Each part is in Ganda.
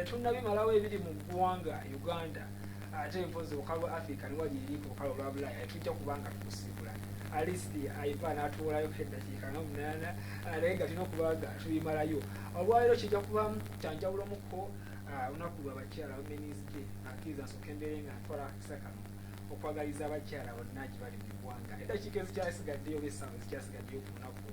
Tunnabimalawo ebiri mu ggwanga Uganda, ate mpozi olukalu lwa Africa niwali eri ku lukalu olwa Bulaaya, tujja kubanga tukusiibula. At least aiva n'atuwolayo eddakiika nga 8, naye nga tulina okuba nga tubimalayo. Olwaleero kijja kuba kyanjawulomukko, olunaku lwabakyala, Women's Day. Akkiriza nsooka embeere nga ntwala akakisa kano okwagaliza abakyala bonna gye bali mu ggwanga eddakiika ezikyasigaddeyo oba essaawa ezikyasigaddeyo ku lunaku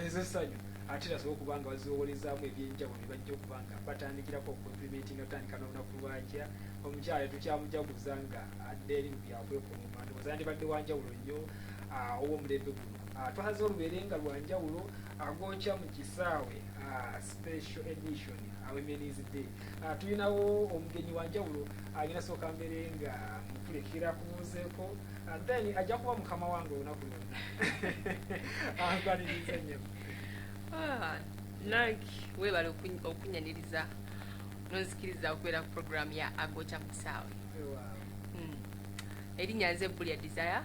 ez'essanyu, ate era okuba nga baziwolezaamu ebyenjawulo bye bajja okuba nga batandikirako okuimplementinga. Tutandika n'olunaku lwakya omukyala, tukyamujaguza nga adda eri mu byakwekumuma. Ndowooza yandibadde wanjawulo nnyo ow'omulembe guno. Twaze olubeere nga lwanjawulo, agokya mu kisaawe, special edition, Women's Day. Tulinawo omugenyi wanjawulo, agenda sooka mbeere nga mukulekera kubuuzeeko, then ajja kuba mukama wange olunaku lwonna. Ankwaniriza nnyo. Nange weebale okunyaniriza nonzikiriza okubeera ku program ya Agokya mu Kisaawe. Erinnya nze Bulya Desire,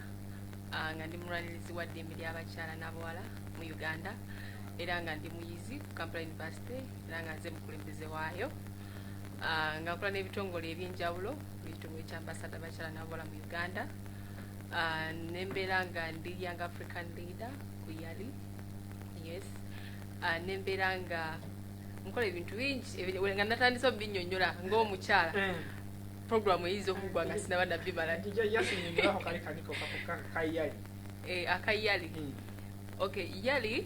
nga ndi mulwanirizi wa ddembe ly'abakyala n'abawala mu Uganda, era nga ndi muyizi ku Kampala University, era nga nze mukulembeze waayo, nga nkola n'ebitongole ebyenjawulo, ekitongole kya ambasada abakyala n'abawala mu Uganda, nembeera nga ndi Young African Leader ku YALI. Yes, nembeera nga nkola ebintu bingi nga natandise obinnyonnyola ng'omukyala, programu eyinza okuggwa nga sinaba nabibala. Jasinyonyolako kali kaniko kaYALI. AkaYALI, okay. YALI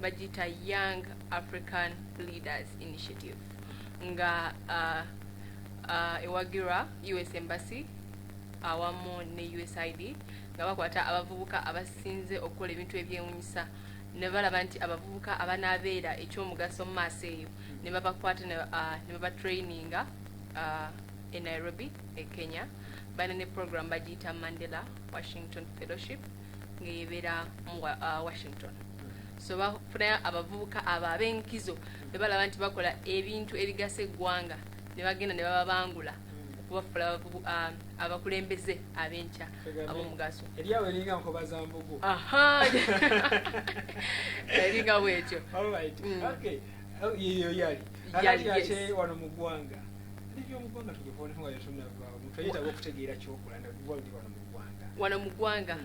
bagiyita Young African Leaders Initiative, nga ewagirwa US Embassy awamu ne USAID, nga bakwata abavubuka abasinze okukola ebintu ebyewunyisa ne balaba nti abavubuka abanaabeera ekyomugaso mu maaso eyo, ne babakwata ne babatraininga e Nairobi e Kenya. Balina ne program bagiyita Mandela Washington Fellowship, ng'ebeera mu Washington. So bafunayo abavubuka abo ab'enkizo be balaba nti bakola ebintu ebigasa eggwanga, ne bagenda ne bababangula okubafuula abakulembeze ab'enkya ab'omugaso. Eryawe eringa nkoba za mbugo. Aha, eringa bwetyo. Alright. Okay. Oh, yeyo YALI. YALI, Akati ate yes. wano mu ggwanga, ebyomu ggwanga tubikooneko nga tetunnavaawo. Omuntu ayetaaga okutegeera kyokola nga oli wano mu ggwanga. Wano mu ggwanga,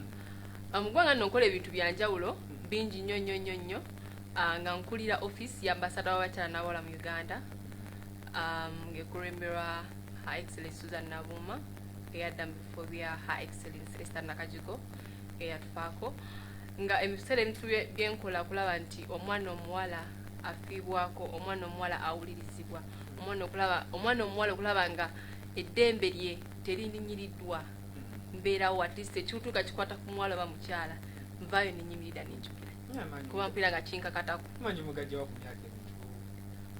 mu ggwanga nno nkola ebintu byanjawulo bingi nnyo nnyo nnyo nnyo, nga nkulira office ya ambasada w'abakyala n'abawala mu Uganda, ng'ekulemberwa Her Excellence Susan Nabuuma, eyadda mu bifo bya Her Excellence Esther Nakajigo eyatufaako. Nga ebiseera ebintu byenkola kulaba nti omwana omuwala afiibwako, omwana omuwala awulirizibwa, omwana omuwala okulaba nga eddembe lye terininyiriddwa. Mbeerawo at least ekituuka kikwata ku muwala oba mukyala, nvaayo nenyimirira nenjogera, kuba mpulira nga kinkakatako. Manyi mugajja wa ku myaka emito.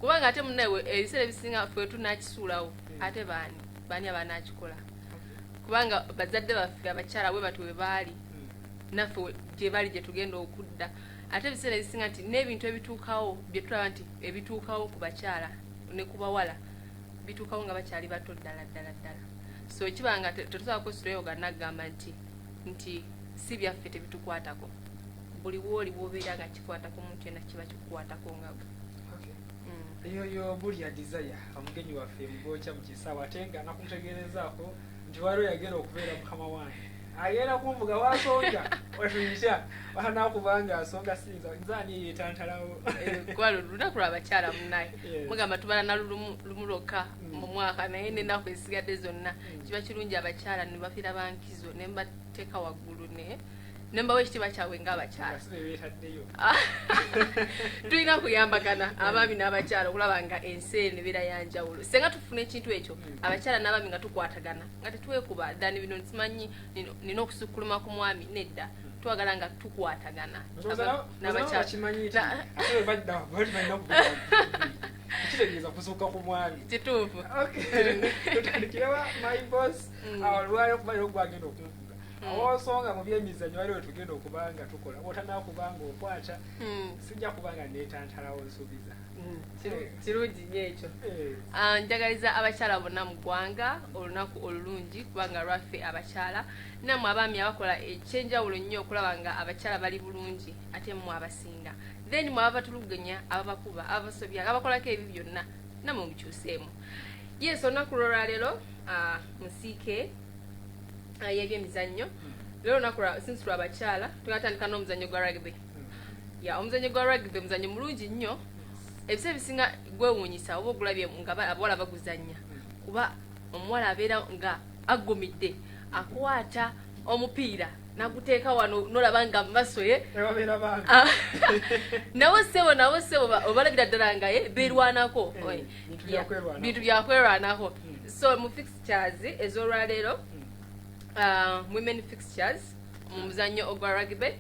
Kubanga ate munawe ebiseera ebisinga ffe tunakisuulawo, ate baani baani abanakikola? Kubanga bazadde baffe abakyala bwe batyo bwe baali, naffe gye bali gye tugenda okudda. Ate ebiseera ebisinga nti n'ebintu ebituukawo bye tulaba nti ebituukawo ku bakyala ne ku bawala bituukawo nga bakyali bato ddala ddala ddala. So kiba nga tetusobola kwesulayo ga naggamba nti si byaffe, tebitukwatako. Buli wooli wobeera nga kikwata ku muntu yenna, kiba kikukwatako nga gwe. Okay. Eyo yo Bulya Desire, omugenyi waffe mugokya mu kisaawe, ate nga nakumutegeerezaako nti waliwo yagenda okubeera mukama wange, agenda kunvuga wasonga wetuyita wanakubanga asonga, siyinza nze ani yeetantalawo. Kuba lunaku lwabakyala munaye. Mugamba tubala na lumu lumu lwokka mu mwaka, naye n'ennaku ezisigadde zonna kiba kirungi abakyala ne bafiira bankizo ne mbateeka waggulu ne mbawa ekitiibwa kyabwe ng'abakyala. Nga si be beetaddeyo. Tulina kuyambagana abaami n'abakyala okulaba nga ensi eno ebeera yanjawulo. Senga tufuna ekintu ekyo, abakyala n'abaami nga tukwatagana, nga tetwekuba than bino nsimanyi nina okusukkuluma ku mwami. Nedda, twagala nga tukwatagana Ndowooza n'abakyala. Bakimanyi nti ate bwe badda bali balina okubeera kitegeeza kusukka ku mwami. Kituufu. Okay. Tutandikirewa, my boss. Olwaleero kuba leero gwagenda okunvuga awonsonga mu byemizannyo, waliwo tugenda okuba nga tukola otanaa nga okwata, sijja kuba nga neetantalawo, nsuubiza. Kirungi nnyo ekyo. Njagaliza abakyala bonna mu ggwanga olunaku olulungi, kubanga lwaffe abakyala. Nammwe abaami abakola ekyenjawulo nnyo okulaba nga abakyala bali bulungi, ate mmwe abasinga. Then mwe ababatulugunya, ababakuba, ababasobya, abakolako ebi byonna, Namwe mukyuseemu. Yes, olunaku lwolwaleero musiike y'ebyemizannyo. Leero olunaku since lwabakyala, tugatandika n'omuzannyo gwa rugby. Ya, omuzannyo gwa rugby muzannyo mulungi nnyo. Ebiseera ebisinga gwewuunyisa oba ogulabye nga abawala baguzannya, kuba omuwala abeera nga aggumidde, akwata omupiira naguteeka wano, nolaba nga mumaso ye. Ebabeera bange. Ah, nabo ssebo, nabo ssebo, obalabira ddala nga ye beerwanako. Eh, bintu bya kwerwanako. Bintu byakwerwanako. So mu fixtures ez'olwaleero, women fixtures mu muzannyo ogwa rugby,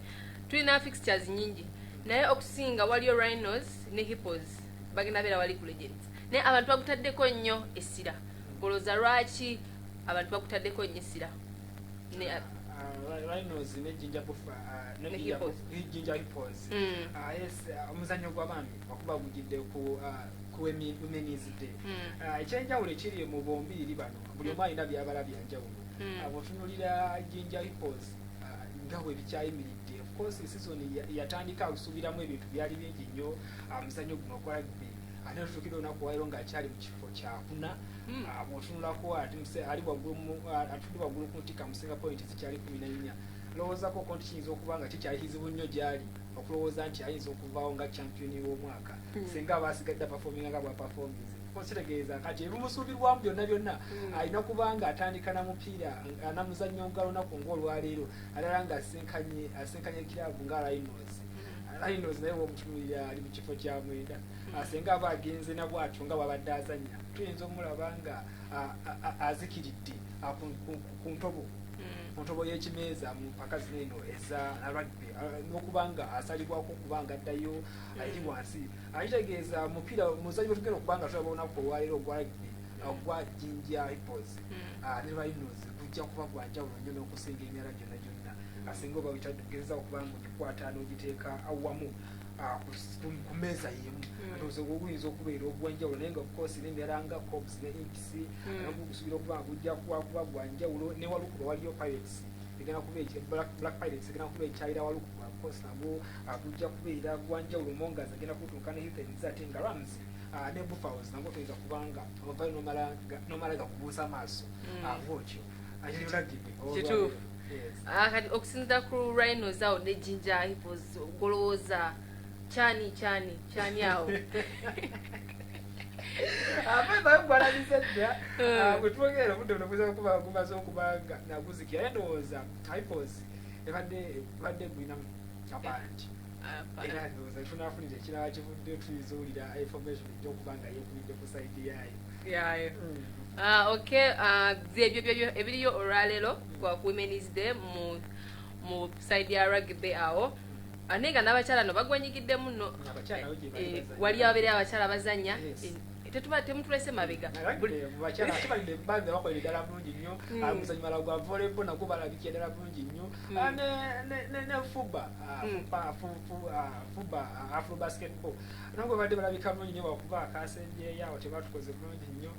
tulina fixtures nyingi, naye okusinga waliyo Rhinos ne Hippos, bagenda beera wali ku Legends, naye abantu bagutaddeko nnyo essira. Olowooza lwaki abantu bagutaddeko nnyo essira? Rhinos ne Jinja ne Ne Jinja Hippos. Jinja Hippos. Yes, omuzannyo gw'abaami wakuba gugidde ku Women's Day. Ekyenjawulo ekiri mu bombiriri bano, buli omu alina byabala byanjawulo. Bw'otunuulira Jinja Hippos, nga bwe bikyayimiridde, of course season yatandika akusuubiramu ebintu byali bingi nnyo. Omuzannyo guno ogwa rugby, ate otuukira olunaku lwaleero ng'akyali mu kifo kyakuna. Bw'otunulako ate ali waggulu atudde waggulu ku ntikka musinga point zikyali 14. Lowoozako ko nti kiyinza okuba nga kikyali kizibu nnyo gy'ali okulowooza nti ayinza okuvaawo nga champion w'omwaka, singa aba asigadde aperforminga nga bwaperforminze. Kitegeeza kati ebimusuubirwamu byonna byonna alina kuba nga atandika na mupiira na muzannyo nga lunaku ng'olwaleero, alala nga asinkanye kiraabu nga Rhinos. Rhinos naye womutunuulira ali mu kifo kya 9. Singa aba agenze na bwatyo nga bwabadde azannya, tuyinza omulaba nga azikiridde ku ntobo y'ekimeeza mu mpaka zino eno eza rugby, n'okuba nga asalibwako okuba nga addayo eri wansi. Kitegeeza mupiira muzannyo gwe tugenda okuba nga tulaba olunaku olwaleero ogwa rugby ogwa Jinja Hippos ne Rhinos gujja kuba gwa njawulo nnyo n'okusinga emirala gyonna gyonna, asinga oba ogeza okuba nga ogikwata n'ogiteeka awamu ku mmeeza y'emu. Ndowooza ogwo guyinza okubeera ogw'enjawulo, naye nga of course n'emirala nga Cobs ne Imps nagwo gusuubira okuba nga gujja kuba gwa njawulo. Ne Walukuba waliyo Pirates egenda kuba Black Pirates egenda kuba ekyayira Walukuba. Of course nagwo gujja kubeera gwa njawulo. Mongas agenda kutuuka ne Heathens, ate nga Rams ne Buffaloes nagwo toyinza kubanga ovayo nomala gakubuusa amaaso bwotyo. Rugby. Kituufu. Yes. Kati okusinziira ku Rhinos awo ne Jinja Hippos, golowooza kyani kyani kyani awo? Abayo gwalabise dda. Bwe twogera obudde buno buyinza kuba gumaze okuba nga naguzikira, naye ndowooza Hippos ebadde gulinamu abangi, era ndowooza tunafunira ekirala kivudde, tuyinza owulira information ejja okuba nga yeekubidde ku side yaayo. Yayo. Okay, byebyo byebyo ebiriyo olwaleero kwa Women's Day mu side ya rugby awo. Naye nga n'abakyala no bagwenyigiddemu nno. Abakyala nabo gye bali bazannya. Wali ababeera abakyala bazannya. Yes. Temutulese mabega. Rugby mu bakyala ate balina banze bakolera ddala bulungi nnyo. Omuzannyo malala gwa volleyball nagwo balabikira ddala bulungi nnyo. Ne FUBA, FUBA, afro basketball nabwo badde balabika bulungi nnyo, wakuba akasembyeyo awo tebatukoze bulungi nnyo.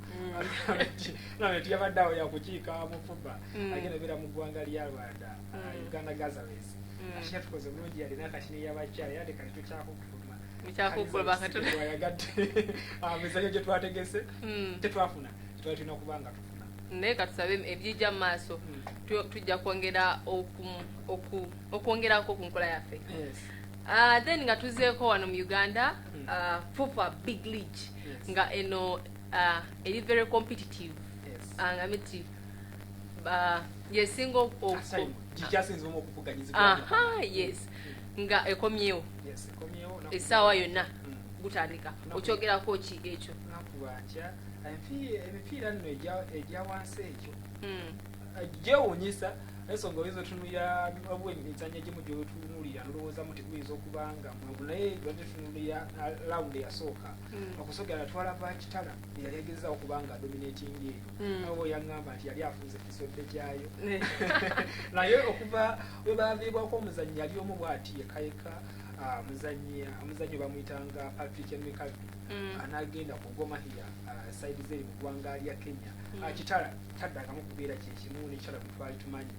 Nti yabadde awo yakukiika mu FUBA, agenda beera mu ggwanga lya Rwanda, Uganda Gazares. Ate yatukoze bulungi yalina akatini y'abakyala era tekati tukyakukkuluma. Mukyakukkuluma katono. Wayagadde mizannyo gye twategese, tetwafuna tetwali tulina kuba nga tufuna. Naye katusabe ebijja mu maaso tujja kwongera okwongerako ku nkola yaffe. Yes. Then nga tuzeeko wano mu Uganda, FUFA Big League, nga eno eri very competitive. Nga miti yesinga Aside, gikyasinze okuvuganyizibwa. Aha, yes, nga ekomyewo. Yes, ekomyewo Essaawa yonna gutandika. Okyogerako ki ekyo? Naku lwankya. Emipiira nno egya wansi egyo gyewuunyisa, ensonga oyinza otunulira oba emizannyo egimu gyotunuulira nolowoozamu teguyinza okuba nga mwangu, naye badde tunuulira round eyasooka okusookera twalaba Kitala eyali agezaako okuba nga dominating eyo. Awo yaŋŋamba nti yali afunze ekisodde kyayo, naye okuva we baviibwako omuzannyi yali omu bw'ati yekayeka, omuzannyi bamuyitanga Patrick Emikabi. N'agenda ku Gor Mahia, side zeri mu ggwanga lya Kenya. Kitala taddangamu kubeera kyekimu nekitala bwe twali tumanyi.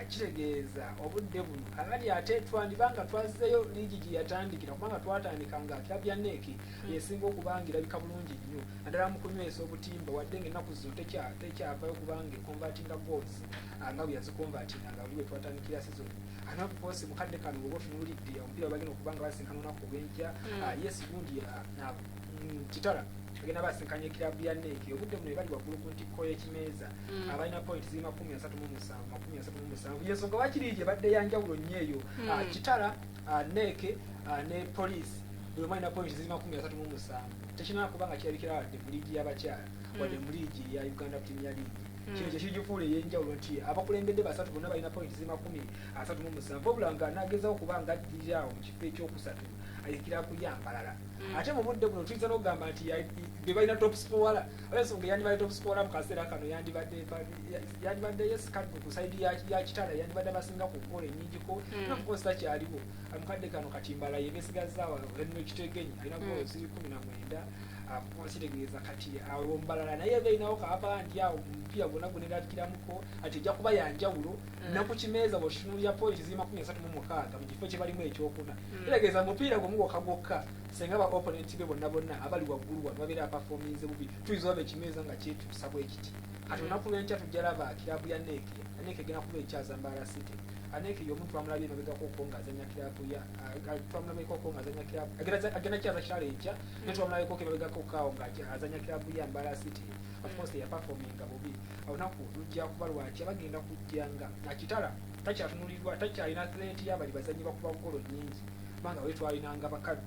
Kitegeeza obudde buno akati ate twandibanga twazzeyo liigi gye yatandikira, kubanga twatandika nga kirabu ya NEC yesinga okubanga erabika bulungi nnyo, naddala mu kunywesa obutimba, wadde nga ennaku zino tekyavayo kubanga econvertinga goals nga bwe yaziconvertinga nga buli bwe twatandikira season. Ate of course mukadde kano bw'oba otunuulidde omupiira bagenda okuba nga basinkana olunaku olw'enkya, yes, gundi Kitala agenda basinkanya ekirabu ya NEC. Obudde buno ebali waggulu ku ntikko y'ekimeeza, abalina point ziri 37, 37. Yensonga wakiri gye badde yanjawulo nnyo eyo. Kitala, NEC ne Police, buli omu alina point ziri 37. Tekinaa kuba nga kirabikira wadde mu liigi y'abakyala, wadde mu liigi ya Uganda Premier League. Kino kyekigifuula ey'enjawulo nti abakulembedde basatu bonna balina point ziri 37, wabula nga nagezaho okuba nga addirira awo mu kifo ekyokusatu ayikira kuyambalala. Ate mu budde buno tuyinza n'okugamba nti be balina top scorer, olwensonga yandibadde top scorer mu kaseera kano yandibadde yes Kaddu ku side ya Kitala, yandibadde abasinga ku goal ennyingiko. Of course takyaliwo mukadde kano. Kati Mbala ye besigazaawo. Henry Kitegenyi alina goal ziri 19. Kitegeeza kati awo Mbalala naye beerinawo kaapandi awo omupiira gwonna gunerabikiramuko ati ejja kuba yanjawulo. Nakukimeeza bw'otunuulira point ziri 36 mu kifo kye balimu ekyokuna. Kitegeeza mupiira gumu gwokka gwokka, senga ba opponent be bonna bonna abali waggulu wano babeera aperforminze bubi, tuyinza oba ekimeeza nga kyetuusa bwe kiti. Kati olunaku lwenkya tujja laba kirabu ya NEC. NEC egenda kuba ekyaza Mbarara City. NEC y'omuntu twamulabye emabegako nga azanya kirabu ya twamulabyeko nga azanya kirabu, agenda kyaza Kitala enkya, naye twamulabyeko emabegako kaawo nga azanya kirabu ya Mbarara City. Of course yaperforminga bubi. Olunaku lujja kuba lwaki bagenda kujja nga Kitala takyatunulirwa, takyalina threat y'abali bazanyi bakuba golo nnyingi, kubanga we twalinanga bakaddu,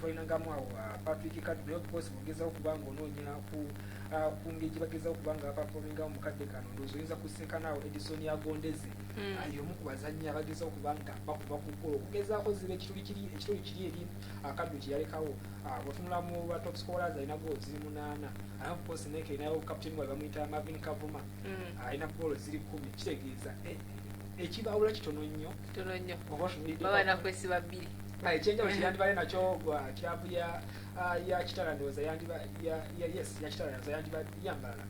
twalinangamu awo Patrick Kaddu. Naye of course mugezaho kubanga onoonya ku ngeri gye bagezaho kubanga baperformingamu mukadde kano, ndowooza oyinza kusinkana awo Edison Agondeze. Y'omu ku bazannyi abagezaho kubanga bakuba ku ggolo okugezaako ziba ekituli kiri eri Akaddu kye yalekawo. Bw'otunula mu ba top scorers, alina goal ziri 8. Ate of course NEC erinayo captain waabwe bamuyita Marvin Kavuma, alina goal ziri 10. Kitegeeza ekibawula kitono nnyo. Kitono nnyo. Oba otunuulidde baba nakwesiba bbiri. Ekyenjawulo kyeyandibadde nakyo kirabu ya Kitala, ndowooza yandiba yes, ya Kitala, ndowooza yandiba yambalala.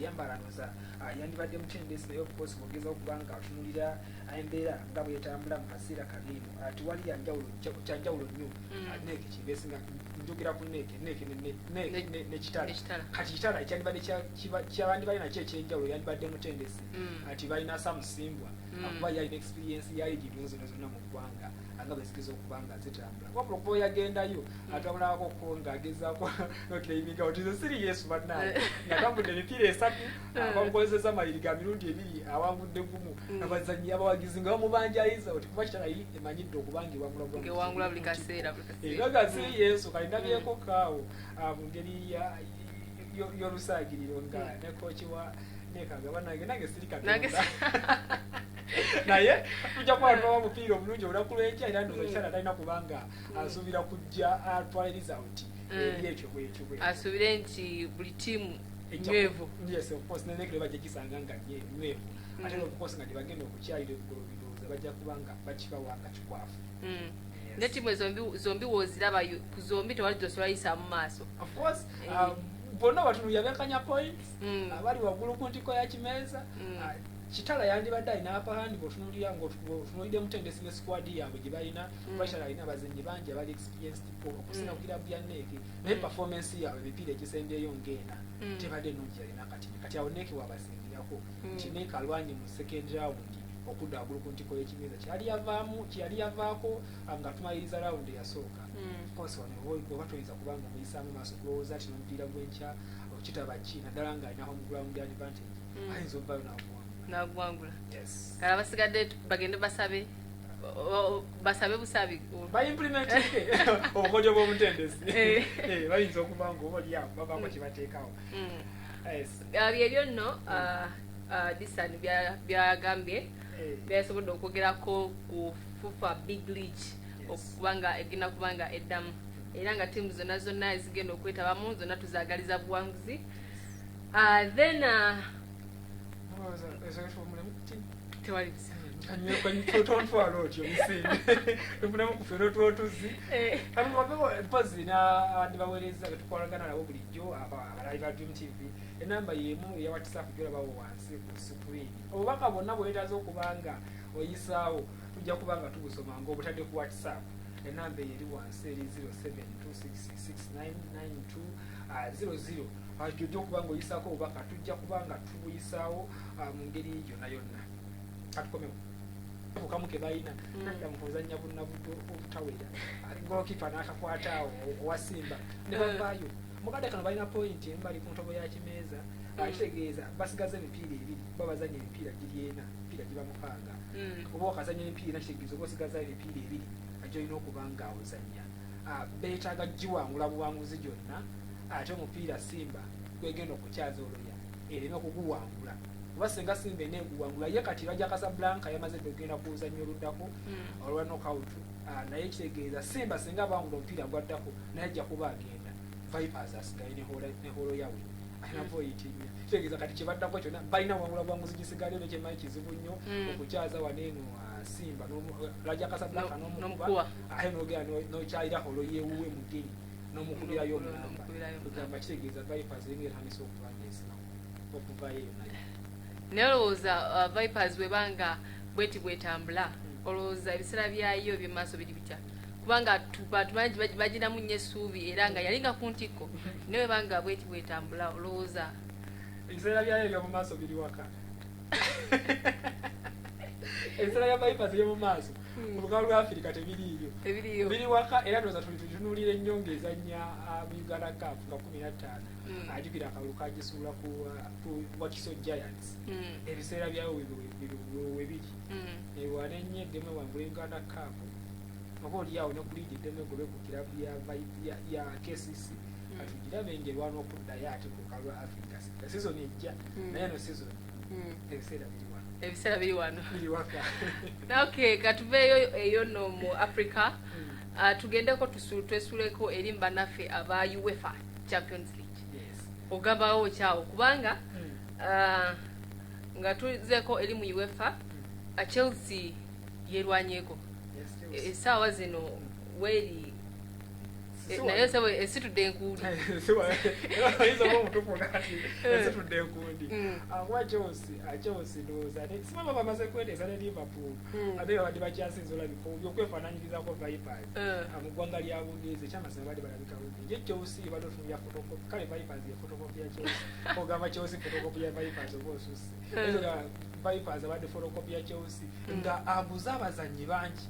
Yambala ndowooza yandibadde mutendesi, naye of course bw'ogezaho kubanga otunulira embeera nga bwetambula mu kaseera kano eno, tewali kyanjawulo nnyo. NEC kibesinga, njogera ku NEC, NEC ne Kitala. Ne Kitala. Kati Kitala ekyandibadde kyabandibadde nakyo ekyenjawulo yandibadde mutendesi, ati balina Samusimbwa, kuba yalina experience ya liigi zonna zonna mu ggwanga nga bwe zigeza okuba nga zitambula. Wabula okuba yagendayo atambulako ko ng'agezaako noclaiminga oti nze siri yesu bannange, ng'atambudde emipiira esatu, bamukozeseza mayiri ga mirundi ebiri, awangudde gumu. Abazannyi, abawagizi nga bamubanjayiza oti kuba Kitala yi emanyidde okuba nga ewangula Ng'ewangula buli kaseera, buli kaseera. Era nga siri yesu kali ndabyeko kaawo mu ngeri y'olusaagiriro nga ne coach wa nekaga bannange nange siri Nange Katonda, naye tujja kuba tubawa omupiira omulungi olunaku lw'enkya. Era ndowooza Kitala talina kubanga asuubira kujja atwala result eri ekyo bwekyo bwekyo. Asuubire nti buli ttiimu nywevu. Yes, of course, nenekero bajja kisanga nga nywevu, ate of course nga tebagenda okukyalira ebigolo, bindowooza bajja kuba nga bakibawa nga kikwafu. Yes. Ne ttiimu zombi wooziraba ku zombi tewali gyosobola yisaamu maaso. Of course, bonna batunulira benkanya points, abali waggulu ku ntiko ya kimeeza. Kitala yandibadde alina upper hand bw'otunuulira ng'otunuulidde mutendesi ne squad yaabwe gye balina, kuba Kitala alina abazannyi bangi abali experienced okusinga ku kirabu ya NEC, naye performance yaabwe emipiira egisembyeyo ng'ena tebadde nnungi yalina kati. Kati awo NEC wabasingirako nti NEC alwanye mu second round okudda waggulu ku ntiko y'ekimeeza kyeyali yavaako nga tumaliriza round eyasooka. Of course wano oba toyinza kubanga omuyisaamu maaso kulowooza nti n'omupiira gw'enkya kitaba ki, naddala ng'alina home ground advantage, ayinza ovaayo n'aguwangula. Naguwangula. Yes. Kale abasigadde bagende basabe basabe busabi. Baimplementinge obukodyo bw'omutendesi. Bayinza okuba nga oba oliawo babaako kyebateekawo. Yes. Byebyo nno Disan byagambye, byasobodde okwogerako ku FUFA Big League okubanga egenda kubanga eddamu, era nga ttiimu zonna zonna ezigenda okwetabamu zonna tuzaagaliza buwanguzi. Then tewali buzibu. Tontwala otyo misinde, tufunemu ku ffene otwotuzi. Mpozi n'abandi baweereza betukwalagana nabo bulijjo, abalabi ba Dream TV, enamba yemu eya WhatsApp gyolabawo wansi ku screen. Obubaka bwonna bwetaaza okuba nga oyisaawo, tujja kuba nga tubusoma nga obutadde ku WhatsApp. Enamba eyo eri wansi, eri 0726699200. Ojja okuba nga oyisaako obubaka, tujja kuba nga tubuyisaawo mu ngeri yonna yonna. Katukomewo kamu ke balina nadda mu kuzannya bunnabuddo obutawera, goalkeeper n'akakwata awo owa Simba ne bavaayo. Mukadde kano balina point emu, bali ku ntobo ya kimeeza. Kitegeeza basigaza emipiira ebiri, ba bazanya emipiira giri ena, emipiira giba 6. Oba okazanya emipiira, kitegeeza oba osigaza emipiira ebiri gyolina okuba nga ozanya. Beetaaga giwangula buwanguzi gyonna, ate omupiira Simba gwegenda okukyaza oloya ereme okuguwangula, kuba singa Simba eneeguwangula ye kati Raja Casablanca yamaze dde okugenda ku luzannya oluddako olwa knockout. Naye kitegeeza Simba singa abangula omupiira gwaddako, naye ajja kuba agenda, Vipers asigaye ne Horoyawe alina point nnya. Kitegeeza kati kyebaddako kyonna balina wangula bwanguzi gisigaleyo, nekyemanyi kizibu nnyo okukyaza wano eno Simba Raja Casablanca n'omukuba, ate nogenda nokyalira Horo yewuwe mugenyi n'omukubirayo omulamba. Kugamba kitegeeza Vipers eringa etandise okuba nga esimaku okuvayo eyo nayo. Naye olowooza Vipers webanga bweti bwetambula, olowooza ebiseera byayo ebyemaaso biri bitya? Kubanga bantu bangi baginamu nnyo essuubi era nga yalinga ku ntikko, naye webanga bweti bwetambula, olowooza? Ebiseera byayo ebyomumaaso biri waka. Ebiseera bya Vipers ebyomumaaso mu lukalu lwa Afirika tebiriiyo. Tebiriiyo. Biri waka, era ndowooza tutunuulira ennyo ng'ezannya mu Uganda Cup nga 15. Ajjukira akalulu kagisuula ku Wakiso Giants. Ebiseera byayo we biri, ewane ennyo eddemu ewangula Uganda Cup, oba oliawo ne ku liigi eddemu egobe ku kirabu ya KCC. Katugirabe ng'erwana okuddayo ate ku lukalu lwa Africa season ejja. Naye eno season ebiseera biri wano. Ebiseera biri wano. Biri waka. Okay, katuveeyo eyo nno mu Africa. Tugendeko twesuleko eri bannaffe aba UEFA Champions League. Ogambawo kyawo kubanga nga tuzeeko eri mu UEFA, Chelsea yerwanyeko. Yes, Chelsea. Essaawa zino weeri naye sebo esitudde enkuuli. Oyinza oba omutuufu nati esitudde enkundi. Kuba Chelsea ndowooza simaba bamaze kweteesa ne Liverpool, ate babadde bakyasinza olabika obubi okwefaananyirizako Vipers. Mu ggwanga lya Bungereza ekyamazima badde balabika bubi. Ye Chelsea ebadde otunulira photocopy, kale Vipers ye photocopy ya Chelsea. Ogamba Chelsea photocopy ya Vipers oba osusse. Vipers abadde photocopy ya Chelsea nga aguze abazannyi bangi.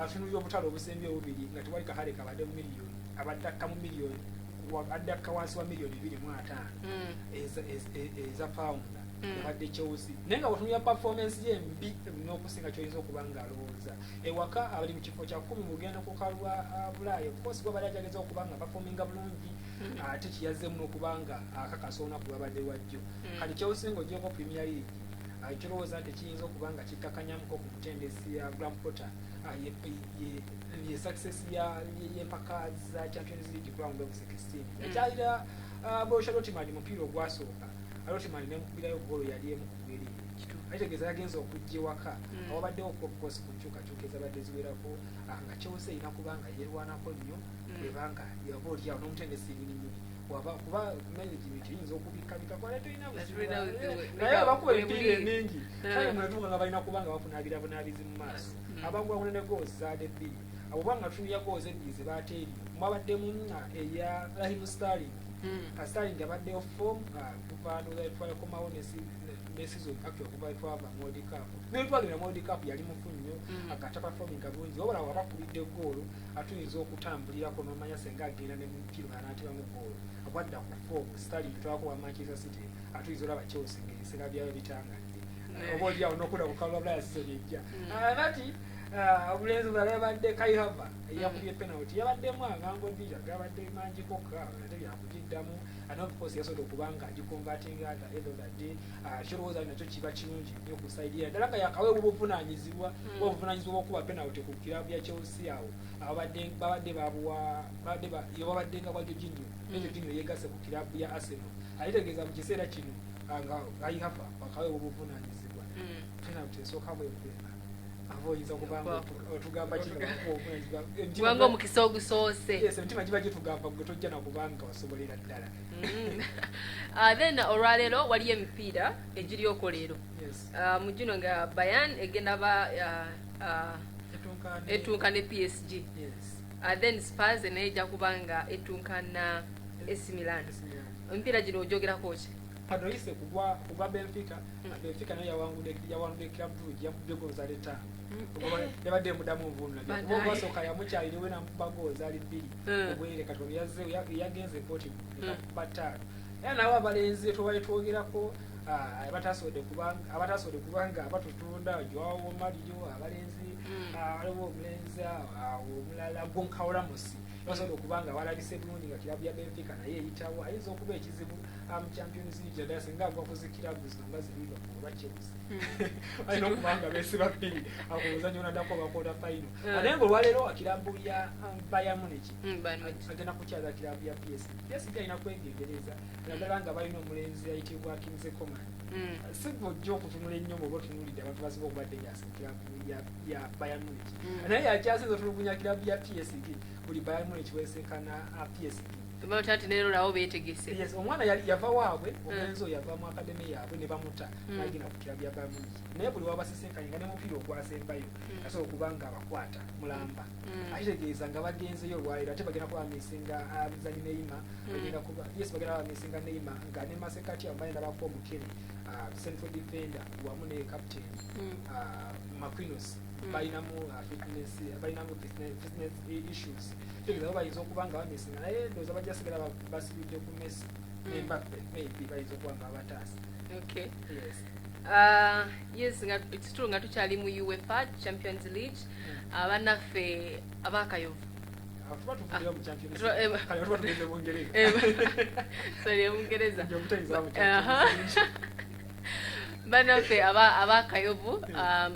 Atunulira obutale obusembye obubiri nga tewali kakale kabadde mu miliyoni, abadde akka mu miliyoni, abadde akka wansi wa miliyoni 250 eza pawunda abadde Chelsea. Naye nga bw'otunulira performance ye mbi n'okusinga kyoyinza okuba nga alowooza ewaka, abali mu kifo kya 10 mu genda ku kalwa Bulaaya. Of course gwabadde akyageza okuba nga performinga bulungi, ate kiyazzemu n'okuba nga akakasa olunaku lwabadde lwajjo. Kati Chelsea ng'ogyeko Premier League, kirowooza nti kiyinza okuba nga kikkakanyamuko ku mutendesi ya Graham Potter, ye success y'empaka za Champions League round of 16. Yakyalira Borussia Dortmund mupiira ogwasooka, Dortmund nemukubirayo goolo yali emu ku bwereere. Ekitegeeza yagenza okujja ewaka awabaddewo of course ku nkyukakyuka ezabadde ziwerako, nga Chelsea erina kuba nga yeerwanako nnyo ebanga yaba oliawo n'omutendesi nyininyini waba kuba management eyinza okubikkabika kwale tolina buzibu. Tulina buzibu. Naye bakuba emipiira Bwe emingi, kale mwetuuka nga balina kuba nga bafuna bunaabizi mu maaso. Abagwagula ne goals zaadde bbiri. Abo banga tutunulira goals ebbiri ze bateebye, mwabaddemu eya Raheem Sterling. Sterling abaddeyo form kuva twakomawo ne season, actually okuva twava mu World Cup, ne twagenda mu World Cup yali mufu nnyo. Ate performing bulungi, wabula wabakubidde goolo atuyinza okutambulirako n'omanya senga agenda ne mupiira n'atebamu goolo abwadda ku form. Sterling twako wa Manchester City, atuyinza olaba Chelsea ng'ebiseera byayo bitangadde oba oliawo n'okudda ku kalwa Bulaya season ejja. Kati obulenzi bulala yabadde Kai Havertz eyakubye penalty, yabaddemu amango bbiri agabadde mangiko ate byakugiddamu, and of course yasobola okuba nga agiconvertinga at the end of the day. Kirowooza nakyo kiba kirungi nnyo ku side ye, ddala nga yakaweebwa obuvunaanyizibwa obuvunaanyizibwa bw'okuba penalty ku kirabu ya Chelsea. Awo abadde babadde babuwa babadde nga bwa Jorginho, ne Jorginho yegasse ku kirabu ya Arsenal. Alitegeeza mu kiseera kino Nga ayihafa bakaweebwa obuvunaanyizibwa. Penalty esooka bwekulema, aba oyinza kubanga otugamba kibanga omukisa ogusoose. Yes, emitima giba gitugamba gwe tojja nakubanga osobolera ddala. Then olwaleero waliyo emipiira egiriyoko leero. Mu gino nga Bayern egenda ba etunka ne PSG. Then Spurs naye ejja kuba nga etunka na AC Milan. Emipiira gino ogyogerako ki? Padoise kugwa Benfica. Benfica nayo yawangudde Club Brugge, yakubye goolo zaali 5. Yabadde emudamu nvunula. Kuba ogwasooka yamukyaliriwe namukuba goolo zaali 2 obwerere. Kati ono yagenze e Portugal nekakuba 5. Era nabo abalenzi tubali twogerako abatasobodde kubanga batutunda Joao Mario, abalenzi waliwo omulenzi omulala Goncalo Ramos basobodde okuba nga balabise bulungi nga kirabu ya Benfica naye eyitawo ayinza okuba ekizibu mu Champions League, ddala singa agwa ku zikirabu zino nga zi Liverpool oba Chelsea. Alina okuba nga beesiba 2 ako omuzannyo onaddako oba quarter final. Naye ng'olwaleero kirabu ya Bayern Munich agenda kukyaza kirabu ya PSG. PSG alina kwegendereza naddala nga balina omulenzi ayitibwa Kingsley Coman. Si ojja okutunula ennyo bw'oba otunuulidde abantu basinga okuba dangerous mu kirabu ya Bayern Munich. Naye yakyasinze otulugunya kirabu ya PSG buli Bayern Munich wesenkana PSG. Bata nti leero nabo beetegese. Yes, omwana yali yava waabwe, omulenzi oyo yava mu academy yaabwe ne bamuta n'agenda ku kirabu ya Bayern Munich. Naye buli wabasisinkanye nga ne mupiira ogwasembayo asobola okuba nga abakwata mulamba. Akitegeeza nga bagenzeyo olwaleero ate bagenda kuba bamisinga abazanyi Neymar, bagenda kuba yes bagenda bamisinga Neymar nga ne masekati awo bagenda bako omukene central defender wamu ne captain Marquinhos balinamu fitness issues. Kitegeeza bo bayinza okuba nga bamisinga, naye ndowooza bajja sigala basibidde ku Messi ne Mbappe, maybe bayinza okuba nga babataasa. Yes. Yes, nga kitulo nga tukyali mu UEFA Champions League, abannaffe abakayovu Tuba tuvuddeyo mu Champions League. Kale tuba tugenze Bungereza. Sorry, Bungereza. Nje obutayinza mu Champions League. Bannaffe abakayovu,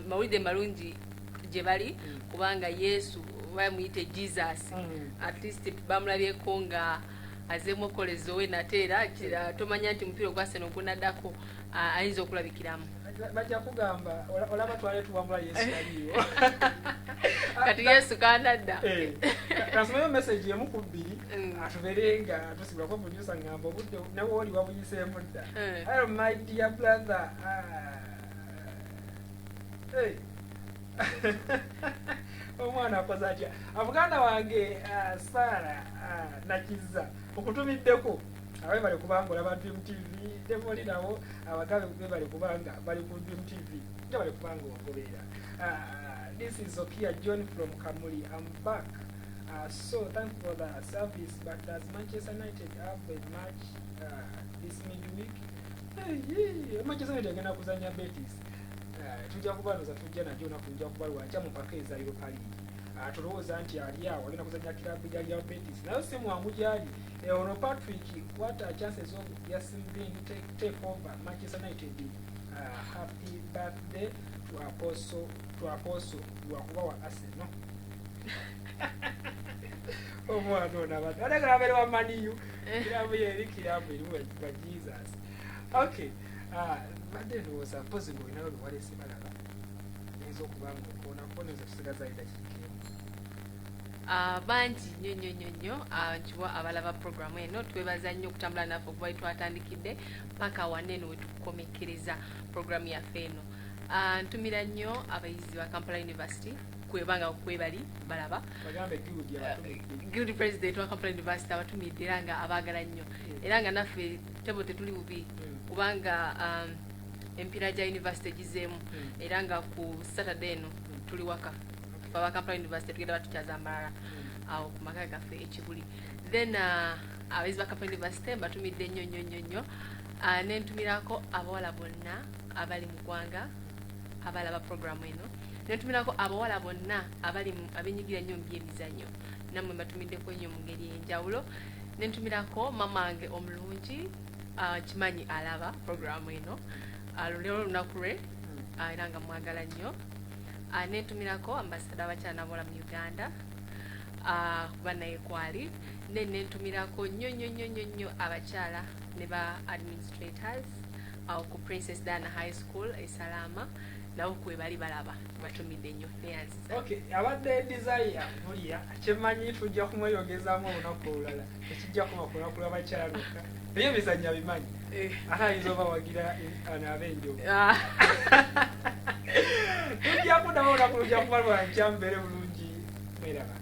mawulire malungi gye bali kubanga Yesu bamuyite Jesus, at least bamulabyeko nga azeemu okukoleza owe nate era tomanya nti omupiira ogwa Arsenal ogunaddako ayinza okulabikiramu. Bajja kugamba olaba twale tuwangula Yesu aliyo. Kati Yesu kanadda. Kansomeyo message emu ku 2 atubeere nga tusibulako producer ngamba obudde nawe oli wabuyiseemu dda. Hello my dear brother. Hey. Omwana akoze atya? Muganda wange Sarah Nakiza okutumiddeko abebale kubanga olaba Dream TV temuli nabo abagabe bebale kubanga bali ku Dream TV tebale kubanga ogoberera. This is Okia John from Kamuli. I'm back. So thanks for the service, but does Manchester United have a match this midweek? Hey, Manchester United agenda kuzanya Betis. Tujja kubanoza tujja najjo naku tujja kubalwa mu mpaka eza Europa League. Tulowooza nti ali awo agenda kuzanya kirabu ya Real Betis, naye si mwangu gyali. Ono Patrick, what are chances of Yasin being take over Manchester United? Happy birthday to Apostle lwakuba wa Arsenal. Omwana ono abadde alagala abeere wa Man U, kirabu ye eri kirabu erimu ba Jesus. Okay, badde ndowooza mpozi ng'olinayo bye waleese balaba oyinza okuba nga okoonako noyinza tusigazayo eddakiika emu. Bangi nnyo nnyo nnyo nnyo nkiwa abalaba programu eno twebaza nnyo okutambula naffe okuva we twatandikidde paka wano eno we tukomekkereza programu yaffe eno. Ntumira nnyo abayizi ba Kampala University kwebanga kwebali balaba. Bagambe guild abatumidde. Guild president wa Kampala University abatumidde era nga abaagala nnyo era nga naffe tebo tetuli bubi kubanga emipiira gya university gizeemu era nga ku Saturday eno tuli waka. Aba Kampala University tugenda batukyaza amalala awo ku maka gaffe ekibuli. Then abayizi ba Kampala University mbatumidde nnyo nnyo nnyo nnyo. Nentumirako abawala bonna abali mu ggwanga abalaba programu eno, nentumirako abawala bonna abali abenyigira ennyo mu byemizannyo, nammwe mbatumiddeko nnyo mu ngeri ey'enjawulo. Nentumirako mama wange omulungi, kimanyi alaba programu eno, leero olunaku lwe, era nga mwagala nnyo. Nentumirako ambasada abakyala n'abawala mu Uganda, kuba naye kwali. Then nentumirako nnyo nnyo nnyo nnyo nnyo abakyala ne ba administrators Awo ku Princess Diana High School e Salaama, nabo kwe bali balaba batumidde nnyo, neyanziza. Okay, abadde Desire Bulya. Kyemmanyi tujja kumweyongezaamu olunaku olulala, tekijja kuba ku lunaku lw'abakyala lwokka, naye emizannyo abimanyi, ate ayinza obawagira ano ab'enjovu. Tujja kuddamu olunaku lujja kuba lwankya. Mbeere bulungi, mweraba.